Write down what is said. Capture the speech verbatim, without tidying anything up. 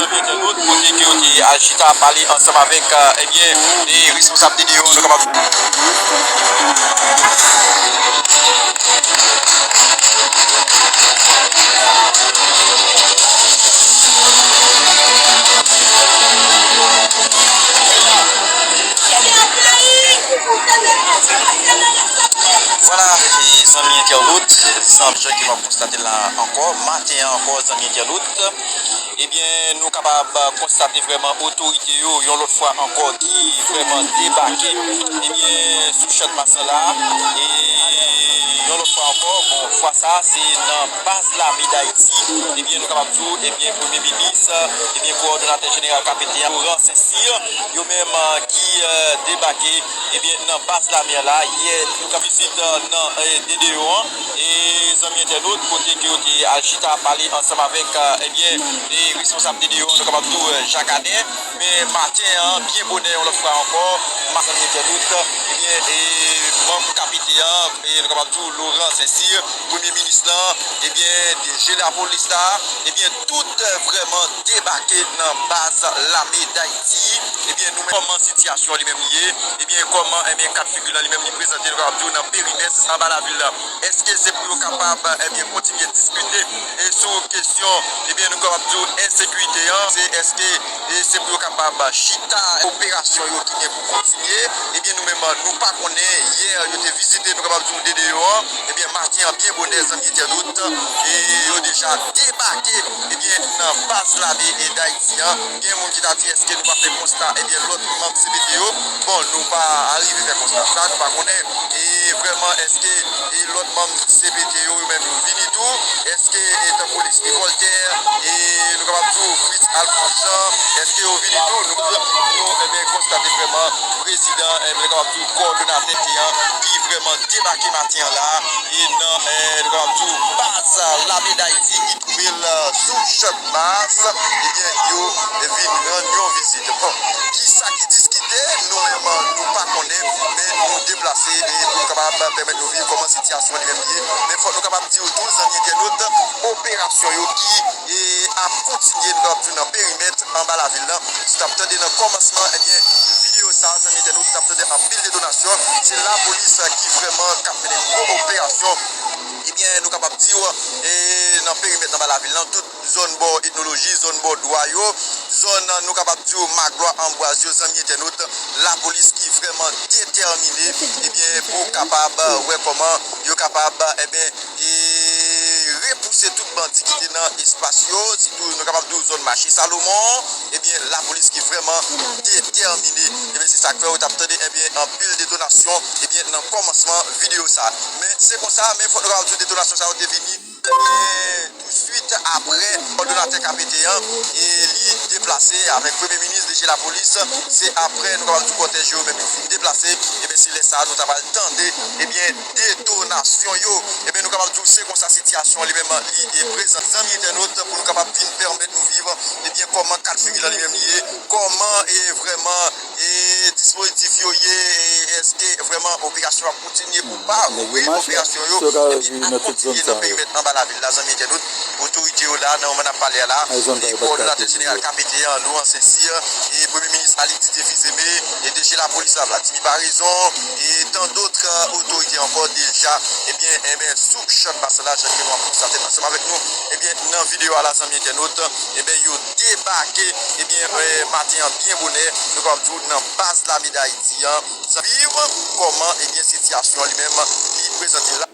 Kote ke yo te al chita pale ansanm avèk, eh, ebyen, de responsab de deyò, nou kapab. Vwala, e zanmi entènot, zanmi jan ke nou ap konstate la ankò, maten an ankò, zanmi entènot, ebyen, nou kapab konstate vrèman otorite yo, yon lòt fwa ankò, ki vrèman debake, ebyen, sou Chanmas la. E yon lòt fwa ankò, bon, fwa sa a, se nan baz lame Dayiti. Ebyen, nou kapab di w, ebyen, Premye Minis, ebyen, Kowòdonatè Jeneral K P T an, Laurent Saint-Cyr, yo menm, eh, ki, eh, debake, ebyen, nan baz lame an la, yè, nou ka vizit, eh, nan, eh, D D O an, e zanmi entènot, kote ke yo te al chita pale ansanm avèk, eh, ebyen, de responsab D D O an, nou kapab di w, eh, Jacques Aden, men maten an, byen bonè, yon lòt fwa ankò, ma-, zanmi entènot, ebyen, e manm K P T an, e nou kapab di w, Laurent Saint-Cyr, Premye Minis lan, ebyen, D G Lapolis la, ebyen, tout, eh, vrèman debake nan baz lame Dayiti. Ebyen, nou menm, kòman sitiyasyon li menm li ye? Ebyen, kòman, ebyen, kad figi lan li menm li prezante, nou kapab di w, nan perimèt anba lavil la? Èske se pou yo kapab, ebyen, kontinye diskite, e sou kesyon, ebyen, nou kapab di w, ensekirite an? Se, èske, e se pou yo kapab chita operasyon yo ki gen pou kontinye? Ebyen, nou menm, nou pa konnen. Yè, yo te vizite, nou kapab di w, D D O an. Ebyen, maten an, byen bonè, zanmi entènot, e yo deja debake, ebyen, nan baz lame, e, Dayiti an. Gen moun ki ta di, èske nou pa fè konsta, ebyen, lòt manm C P T yo? Bon, nou pa arive fè konsta sa, nou pa konnen. E vrèman, èske, e lòt manm C P T yo, yo menm, yo vini tou? Èske, e tankou Leslie Voltaire, e nou kapab di w, Fritz Alphonse Jean, èske yo vini tou? Nou, nou, ebyen, konstate vrèman prezidan, ebyen, nou kapab di w, kowòdonatè an, ki vrèman debake maten an la, e nan, eh, nou kapab di w, baz lame Dayiti ki twouve l, eh, sou Chanmas, ebyen, yo vin rann yon vizit. Bon, kisa ki diskite, nou menm, nou pa konnen, men nou deplase, e pou nou kapab pèmèt nou viv kòman sitiyasyon li menm ye. Men fòk nou kapab di w tou, zanmi entènot, operasyon yo ki, e, ap kontinye, nou kapab di w, nan perimèt anba lavil lan. Si w t ap tande nan kòmansman, ebyen, videyo sa a, zanmi entènot, ou t ap tande anpil detonasyon. Se lapolis ki vrèman k ap mennen gwo operasyon. Ebyen, nou kapab di w, e, nan perimèt anba lavil lan, tout zòn bò Etnoloji, zòn bò Dwa yo, zòn, nou kapab di w, Maglwa, Anbwaz yo, zanmi entènot, lapolis ki vrèman detèmine, ebyen, pou kapab, wè kòman yo kapab, ebyen, e repouse tout bandi ki te nan espas yo, sitou nou kapab di w zòn mache Salomon, ebyen, lapolis ki vrèman detèmine. Ebyen, se sa k fè ou t ap tande, ebyen, anpil detonasyon, ebyen, nan kòmansman videyo sa. Men se konsa, men fòk nou kapab di w detonasyon sa yo te vini, ebyen, tousuit apre kowòdonatè K P T an, e li deplase avèk Premye Minis, D G Lapolis. Se apre, nou kapab di w kòtèj yo menm yo fin deplase, ebyen, se lè sa a nou ta pral tande, ebyen, detonasyon yo. Ebyen, nou kapab di w se konsa sitiyasyon an li menm li, e, prezante, zanmi entènot, pou nou kapab vin pèmèt nou viv, ebyen, kòman kad figi lan li menm li ye, kòman, e, vrèman, e, dispozitif yo ye, e, èske vrèman operasyon ap kontinye ou pa? Wi, operasyon yo, ebyen, ap kontinye nan perimèt anba lavil la, zanmi entènot. Otorite yo la, nan moman n ap pale a la, e kowòdonatè jeneral K P T an, Laurent Saint-Cyr, e Premye Minis Alix Didier Fils-Aimé, e D G Lapolis la, Vladimir Paraison, e tan dòt, e, otorite ankò deja, ebyen, ebyen, sou Chanmas la, jan ke nou ap konstate ansanm avèk nou, ebyen, nan videyo a la, zanmi entènot, ebyen, yo debake, ebyen, e, maten an byen bonè, nou kapab di w nan baz lame Dayiti an, viv kòman, ebyen, sitiyasyon li menm, li prezante la.